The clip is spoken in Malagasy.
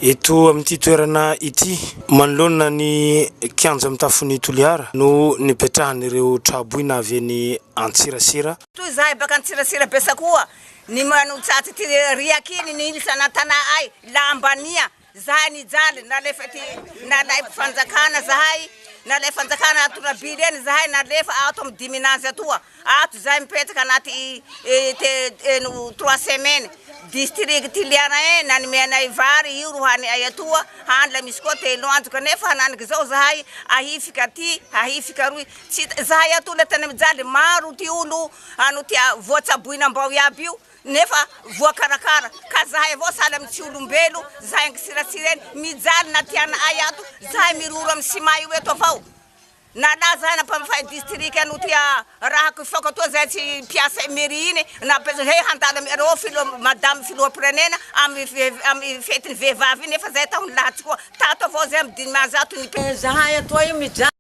Eto amin'ity toerana ity, manoloana ny kianja mitafon'i Toliara no nipetrahan'ireo tra-boina avy eny Antsirasira. Toy izahay baka Antsirasira Besakoa, ny manotsatsy ty riaky iny nilitra an'Antanà ay, lambania, zahay nijaly, nalefa ty nalaiko fanjakana zahay, nalay fanjakana ato Rabily eny zahay nalefa ato amy diminazy atoa. Ato zahay mipetraka anaty eno trois semaines. District Toliara un nanome anay vary io ro haniay atoa, hany la misy koa telo andro kanefa hananiky zao zahay ahifika aty ahifika aroy tsy hita zahay ato la tena mijaly maro ty olo ano ty voatsaboina ambao iaby io nefa voakarakara ka zahay avao sahala amy tsy olombelo zahay ankisiratsira eny mijaly na tianay ato zahay miroro amy ciment io eto avao. Nalaza ahy nampamifay district ano ty raha kifaoka toa zay tsy mpiasa mairie iny nampiasa he handalo amy reo filoha madame filoham-pirenena amy amy fetin'ny vehivavy iny nefa zay tahony lahatsy koa tato avao zay amy 500 ny Zahay atoa io mijaly.